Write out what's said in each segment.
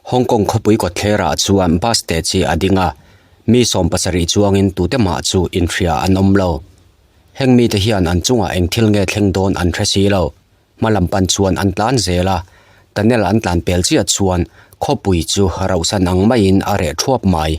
Hong Kong khawpui kawtthlerah chuan bus te chi a ding a, mi 70 chuangin tute mah chu inhria an awm lo. Heng mite hian an chungah eng thil nge thleng dawn an hre si lo. Hma lam pan chuan an tlan zel a, tunnel an tlan pel chiah chuan khawpui chu rauhsan ang maiin a reh thuap mai.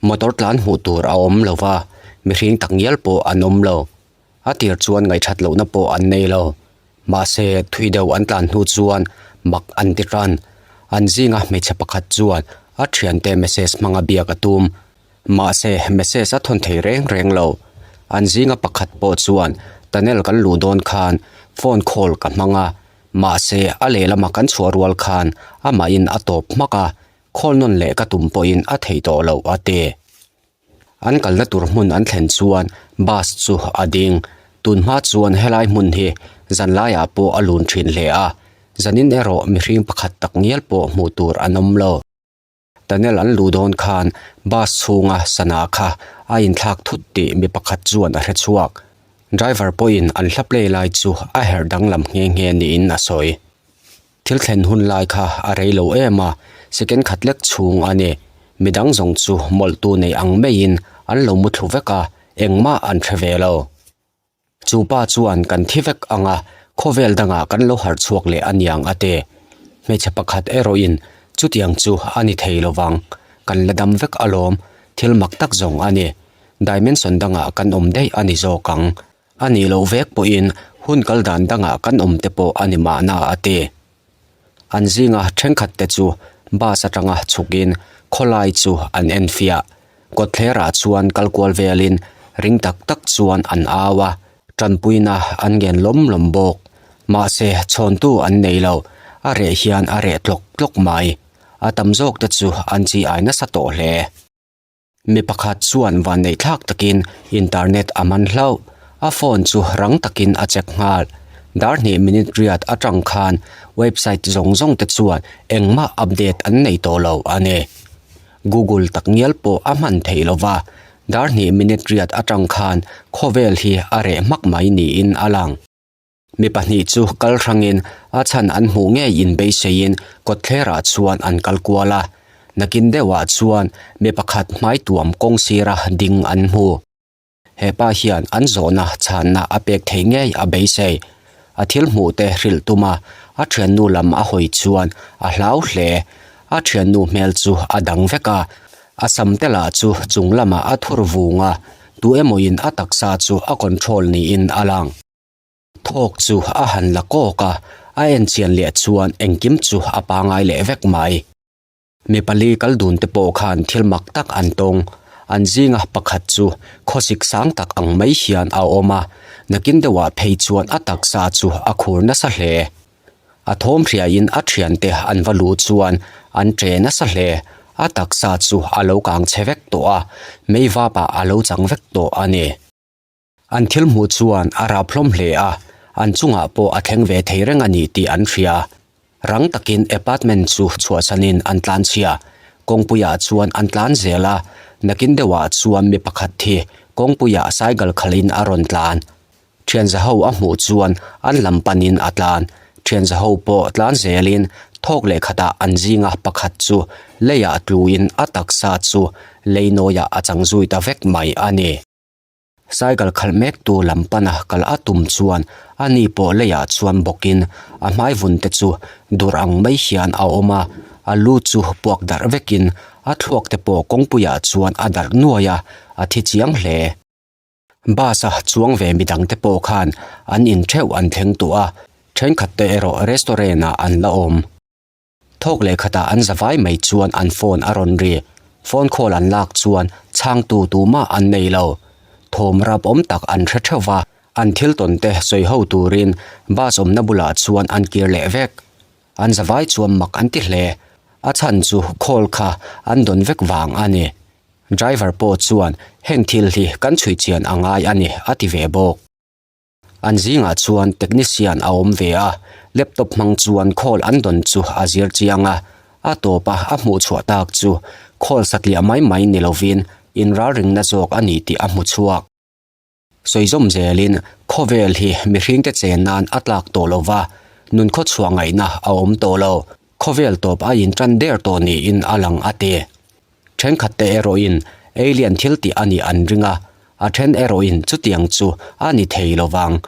Motor tlan hmuh tur a awm lo va, mihring takngial pawh an awm lo. A tir chuan ngaihthat lohna pawh an nei lo. Mahse, thui deuh an tlan hnu chuan mak an ti tan. An zinga hmeichhe pakhat chuan a thiante message hmanga biak a tum. Mahse, message a thawn thei reng reng lo. An zinga pakhat pawh chuan tunnel kan luh dawn khan phone call ka hmang a, mahse a lehlama kan chhuah rual khan amahin a tawp hmak a, call nawn leh ka tum pawhin a thei tawh lo a ti. An kalna tur hmun an thlen chuan bus chu a ding. Tunhma chuan helai hmun hi zanlaiah pawh a lun thin hle a, zanin erawh mihring pakhat tak ngial pawh hmuh tur an awm lo. Tunnel an luh dawn khan bus chhunga sana kha a inthlak thut tih mi pakhat chuan a hre chhuak. Driver pawhin an hla play lai chu a herh danglam nghe nghe niin a sawi. Thil thlen hun lai kha a rei lo em a, second khat lek chhung a ni. Midang zawng chu mawlhtu nei ang maiin an lo mu thlu vek a, engmah an hre ve lo. Chu pa chuan kan thi vek ang a, khawvel dangah kan lo harh chhuak leh a niang a ti. Hmeichhe pakhat erawhin chutiang chu a ni thei lo vang, kan la dam vek alawm, thil mak tak zawng a ni. Dimension dangah kan awm daih a ni zawk ang. A nih loh vek pawhin hun kal dan dangah kan awm te pawh a ni mahna a ti. An zinga thenkhat te chu bus atanga chhukin khawlai chu an en fiah. Kawtthlerah chuan kal kual velin ring tak tak chuan an au a, tanpuina an ngen lawm lawm bawk. Mahse chhawntu an nei lo, a reh hian a reh tlawk tlawk mai. A tam zawk te chu an chi ai nasa tawh hle. Mi pakhat chuan vanneih thlak takin internet a man hlauh. A phone chu rang takin a check nghal. Dar hnih minute riat atang khan website zawng zawng te chuan engmah update an nei tawh lo a ni. Google takngial pawh a hman theih lo va, dar hnih minute riat atang khan khawvel hi a reh hmak mai niin a lang. Mi pahnih chu kal hrangin a chhan an hmuh ngei inbeiseiin kawtthlerah chuan an kal kual a. Nakin deuhah chuan mi pakhat hmai tuam kawng sira ding an hmu. He pa hian an zawhna chhanna a pek thei ngei a beisei. A thil hmuh te hrilh tuma a thiannu lam a hawi chuan a hlau hle. A thiannu hmel chu a dang vek a, a sam te lah chu chung lamah a thur vung a, tu emawin a taksa chu a control niin a lang. Thawk chu a han la kawk a, a en chian leh chuan engkim chu a pangai leh vek mai. Mi pali kal dun te pawh khan thil mak tak an tawng. An zinga pakhat chu khawsik sang tak ang mai hian a awm a, nakin deuhah phei chuan a taksa chu a khur nasa hle. A thawm hriain a thiante an va luh chuan an che nasa hle. A taksa chu a lo kang chhe vek tawh a, meivapah a lo chang vek tawh a ni. An thil hmuh chuan a rap hlawm hle a, an chungah pawh a thleng ve thei reng a ni tih an hria. Rang takin apartment chu chhuahsanin an tlan chhia. Kawngpuiah chuan an tlan zel a, nakin deuhah chuan mi pakhat hi kawngpuiah cycle khalhin a rawn tlan. Thianzaho a hmuh chuan an lam panin a tlan. Thianzaho pawh tlan zelin thawk leh khatah an zinga pakhat chu leiah tluin a taksa chu leinawiah a chang zui ta vek mai a ni. Cycle khalh mek tu lam pana kal a tum chuan a ni pawh leiah chuan bawkin a hmai vun te chu dur ang mai hian a awm a, a lu chu puak darh vekin a thluak te pawh kawngpuiah chuan a darh nuai a, a thi chiang hle. Bus a chuang ve midang te pawh khan an in theuh an thleng tawh a, thenkhat te erawh restaurant ah an la awm. Thawk leh khatah an zavai mai chuan an phone a rawn ri. Phone call an lak chuan chhangtu tumah an nei lo. Thawm rap awm tak an hre theuh va, an thil tawn te sawi ho turin bus awmna bulah chuan an kir leh vek. An zavai chuan mak an ti hle. A chhan chu call kha an dawn vek vang a ni. Driver pawh chuan heng thil hi kan chhui chian a ngai a ni a ti ve bawk. An zingah chuan technician a awm ve a, laptop hmang chuan khawl an dawn chu a zir chiang a, a tawpa a hmuh chhuah tak chu khawl satliah mai mai ni lovin inralringna zawk a ni tih a hmu chhuak. Sawizawm zelin khawvel hi mihringte chen nan a tlak tawh lo va, nun khawchhuah ngaihna a awm tawh lo. Khawvel tawp a intan der tawh niin a lang a ti. Thenkhatte erawhin alien thil tih a nih an ring a, a then erawhin chutiang chu a ni thei lo vang.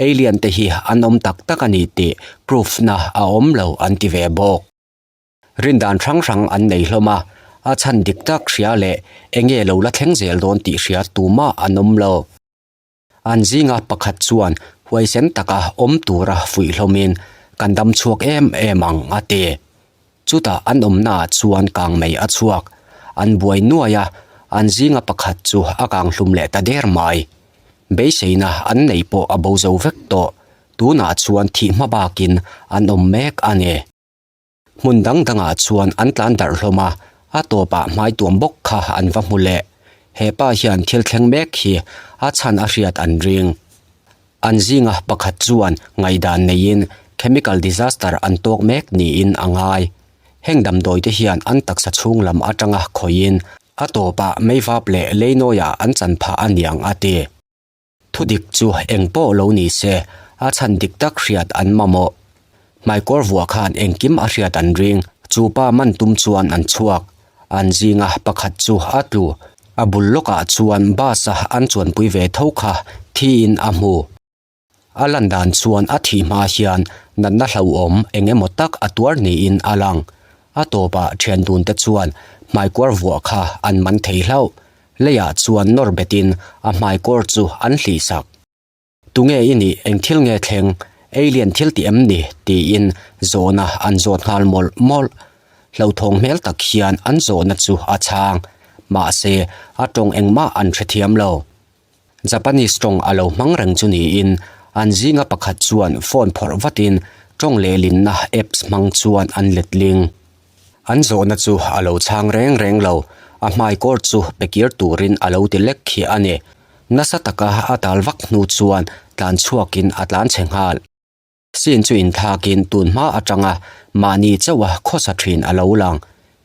Alien te hi an awm tak tak a ni tih proof na a awm lo an ti ve bawk. Rindan hrang hrang an nei hlawm a, a chhan dik tak hria leh enge lo la thleng zel dawn tih hria tumah an awm lo. An zinga pakhat chuan huaisen taka awm tura fuih hlawmin kan dam chhuak em em ang a ti. Chutah an awmnaah chuan kang mei a chhuak. An buai nuai a, an zinga pakhat chu a kang hlum leh ta der mai. Beiseina an nei pawh a bo zo vek tawh. Tunah chuan thih hma bakin an awm mek a ni. Hmun dang dangah chuan an tlan darh hlawm a, a tawpah hmai tuam bawk kha an va hmu leh. He pa hian thil thleng mek hi a chhan a hriat an ring. An zinga pakhat chuan ngaihdan neiin chemical disaster an tawk mek niin a ngai. Heng damdawi te hian an taksa chhung lam atanga khawihin a tawpah meivap leh leinawiah an chan phah a niang a ti. Thudik chu eng pawh lo ni se, a chhan dik tak hriat an mamawh. Hmaikawr vuah khan engkim a hriat an ring. Chu pa man tum chuan an chhuak. An zinga pakhat chu a tlu. A bul lawkah chuan bus a an chuanpui ve tho kha thiin a hmu. A lan dan chuan a thih hma hian natna hlauhawm eng emaw tak a tuar niin a lang. A tawpah thian dunte chuan hmaikuar vuah kha an man thei hlauh. Leiah chuan nawr betin a hmaikawr chu an hlih sak. Tunge i nih, eng thil nge thleng, alien thil ti em ni? tiin zawhna an zawt nghal mawlh mawlh. Hlauthawng hmel tak hian an zawhna chu a chhang. Mahse, a tawng engmah an hrethiam lo. Japanese tawng a lo hmang reng chu niin, an zinga pakhat chuan phone phawrh vatin tawng lehlinna apps hmang chuan an letling. An zawhna chu a lo chhang reng reng lo, a hmaikawr chu pe kir turin a lo ti lek khi a ni. Nasa taka a tal vak hnu chuan tlan chhuakin a tlan chhe nghal. Sin chu inthlakin tun hma atanga mahni chauha khawsa thin a lo lang.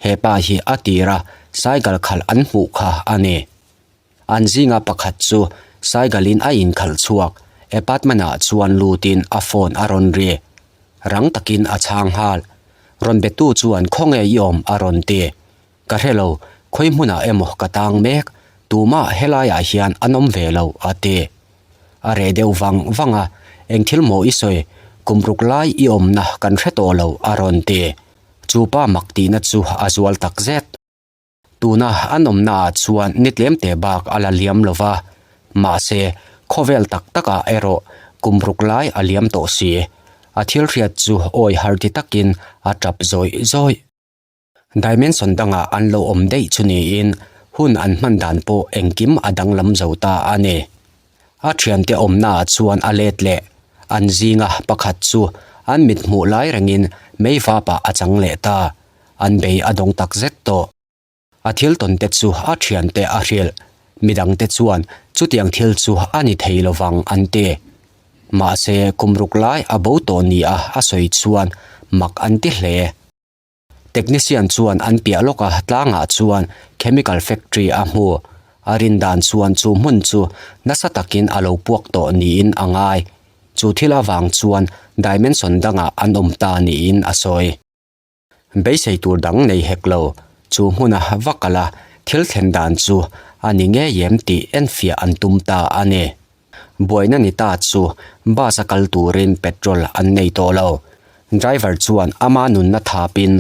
He pa hi a tira cycle khalh an hmuh kha a ni. An zinga pakhat chu cycle-in a inkhalh chhuak, apartment-ah chuan lutin a phone a rawn ri. Rang takin a chhang nghal. Rawn betu chuan khawnge i awm a rawn ti. Ka hre lo, khawi hmunah emaw ka tang mek, tumah helaiah hian an awm ve lo a ti. A reh deuh vang vang a, eng thil maw i sawi, kum ruk lai i awmna kan hre tawh lo a rawn ti. Chu pa mak tihna chu a zual tak zet. Tuna an awmnaah chuan ni tlemte bak a la liam lo va, mahse khawvel tak takah erawh kum ruk lai a liam tawh si. A thil hriat chu awi har ti takin a tap zawih zawih. Dimension dangah an lo awm daih chu niin hun an hman dan pawh engkim a danglam zo ta a ni. A thiante awmnaah chuan a let leh. An zinga pakhat chu an mit hmuh lai rengin meivapah a chang leh ta. An bei a dawng tak zet tawh. A thil tawn te chu a thiante a hrilh. Midangte chuan chutiang thil chu a ni thei lovang an ti. Mahse kum ruk lai a bo tawh nia a sawi chuan mak an ti hle. Technician chuan an piah lawka tlangah chuan chemical factory a hmu. A rin dan chuan chu hmun chu nasa takin a lo puak tawh niin a ngai. Chu thil avang chuan dimension dangah an awm ta niin a sawi. Beisei tur dang nei hek lo, chu hmuna va kal a thil thlen dan chu a ni ngei em tih enfiah an tum ta a ni. Buaina ni ta chu bus a kal turin petrol an nei tawh lo. Driver chuan ama nunna thapin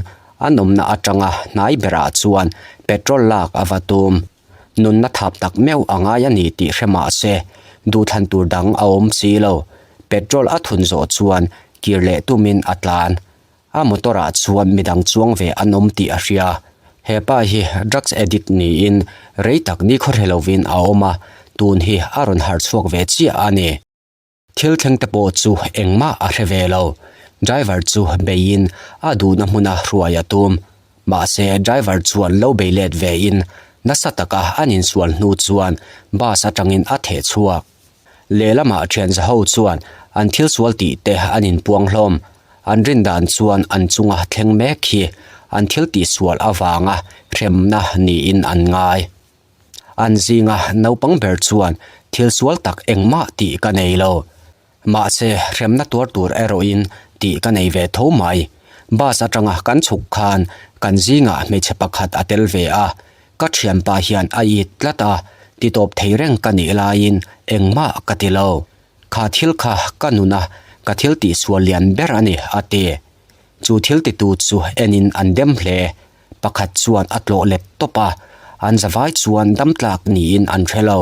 a nawmna atanga hnai berah chuan petrol lak a va tum. Nunna thap tak meuh a ngai a ni tih hre mah se, duhthlan tur dang a awm si lo. Petrol a thun zawh chuan kir leh tumin a tlan. A motor ah chuan midang chuang ve an awm tih a hria. He pa hi drugs addict niin rei tak ni khawhre lovin a awm a, tun hi a rawn harh chhuak ve chiah a ni. Thil thleng te pawh chu engmah a hre ve lo. Driver chu beiin a duhna hmuna hruai a tum. Mahse driver chuan lo bei let vein nasa taka an insual hnu chuan bus atangin a theh chhuak. Lehlamah thianza ho chuan an thil sual tih te an inpuang hlawm. An rin dan chuan an chunga thleng mek hi an thil tihsual avanga hremna niin an ngai. An zinga naupang ber chuan thil sual tak engmah tih ka nei lo. Mahse hremna tuar tur erawhin tih ka nei ve tho mai. Bus atanga kan chhuk khan kan zingah hmeichhe pakhat a tel ve a, ka thianpa hian a it tlat a, titawp thei reng ka nih laiin engmah ka ti lo. Kha thil kha ka nuna ka thil tihsual lian ber a ni, a ti. Chu thil titu chu enin an dem hle. Pakhat chuan a tlawh let tawp a, an zavai chuan dam tlak niin an hre lo.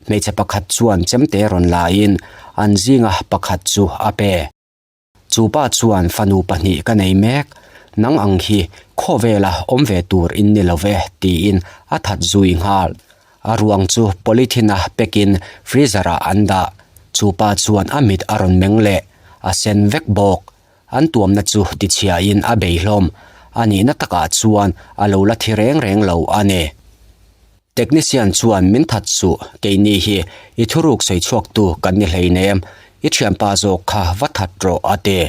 Hmeichhe pakhat chuan chemte rawn laiin an zinga pakhat chu a pe. Chu pa chuan fanu pahnih ka nei mek, nang ang hi khawvela awm ve tur in ni lo ve tiin a that zui nghal. A ruang chu polythene a pack in freezer ah an dah. Chu pa chuan a mit a rawn meng leh, a sen vek bawk. An tuamna chu tichhiain a bei hlawm. A nihna takah chuan a lo la thi reng reng lo a ni. Technician chuan min that suh, keini hi i thuruk sawi chhuaktu kan ni hleinem, i thianpa zawk kha va that rawh a ti.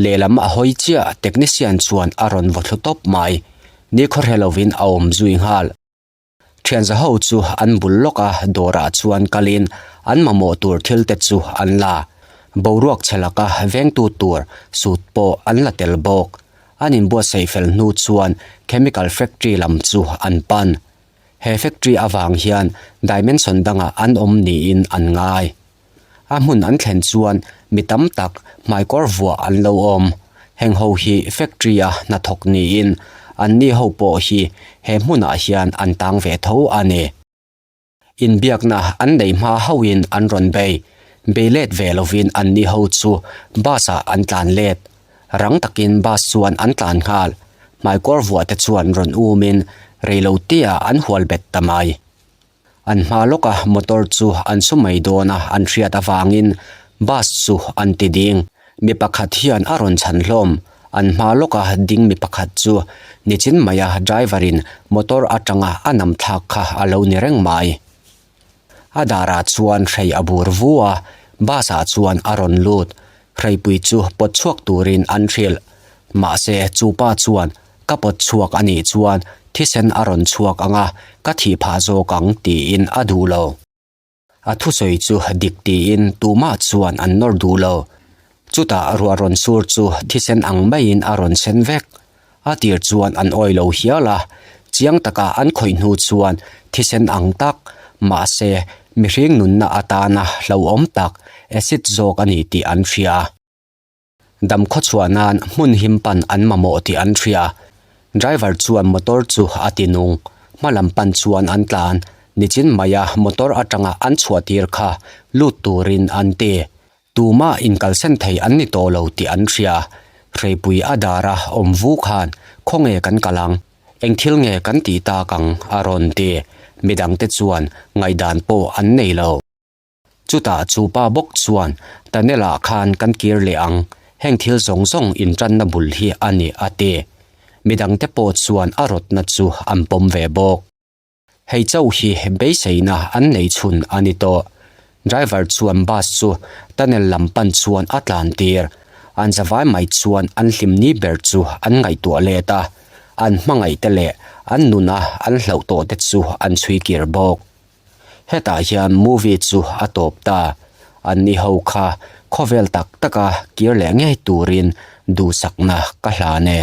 Lehlam a hawi chiah technician chuan a rawn vaw thlu tawp mai. Ni khaw hre lovin a awm zui nghal. Thianza ho chu an bul lawk a dawrah chuan kalin an mamawh tur thil te chu an la. Boruak chhe laka vengtu tur suit pawh an la tel bawk. An inbuatsaih fel hnu chuan chemical factory lam chu an pan. He factory avang hian dimension dangah an awm niin an ngai. A hmun an thlen chuan mi tam tak hmaikawr vuah an lo awm. Heng ho hi factory a hnathawk niin anni ho pawh hi he hmunah hian an tang ve tho a ni. Inbiakna an nei hma hauhin an rawn bei. Bei let ve lovin anni ho chu bus ah an tlan let. Rang takin bus chuan an tlan nghal. Hmaikawr vuah te chuan rawn umin reilote ah an hual bet ta mai. An hma lawka motor chu an su mai dawn a an hriat avangin bus chu an ti ding. Mi pakhat hian a rawn chhan hlawm. An hma lawka ding mi pakhat chu nichin maia driver in motor atanga a nam thlak kha a lo ni reng mai. A darah chuan hrei a bur vu a, bus ah chuan a rawn lut. Hreipui chu pawt chhuak turin an hrilh. Mahse chu pa chuan Ka pawt chhuak a nih chuan thisen a rawn chhuak ang a, ka thih phah zawk ang tiin a duh lo. A thusawi chu dik tiin tumah chuan an nawr duh lo. Chutah ruah rawn sur chu thisen ang maiin a rawn sen vek. A tir chuan an awi lo hial a, chiang taka an khawih hnu chuan thisen ang tak, mahse mihring nunna atana hlauhawm tak acid zawk a ni tih an hria. Dam khawchhuah nan hmun him pan an mamawh tih an hria. Driver chuan motor chu a ti nung. Hma lam pan chuan an tlan. Nichin maia motor atanga an chhuah tir kha lut turin an ti. Tumah inkalsen thei an ni tawh lo tih an hria. Hreipui a dara awm vu khan khawnge kan kal ang? Eng thil nge kan tih tak ang? a rawn ti. Midangte chuan ngaihdan pawh an nei lo. Chutah chu pa bawk chuan, Tunnel ah khan kan kir leh ang, heng thil zawng zawng intanna bul hi a ni a ti. Midangte pawh chuan a rawtna chu an pawm ve bawk. Hei chauh hi beiseina an nei chhun a ni tawh. Driver chuan bus chu tunnel lam pan chuan a tlan tir. An zavai mai chuan an hlim ni ber chu an ngaihtuah let a, an hmangaihte leh an nuna an hlauh tawh te chu an chhui kir bawk. Hetah hian movie chu a tawp ta. Anni ho kha khawvel tak taka kir leh ngei turin duhsakna ka hlan e.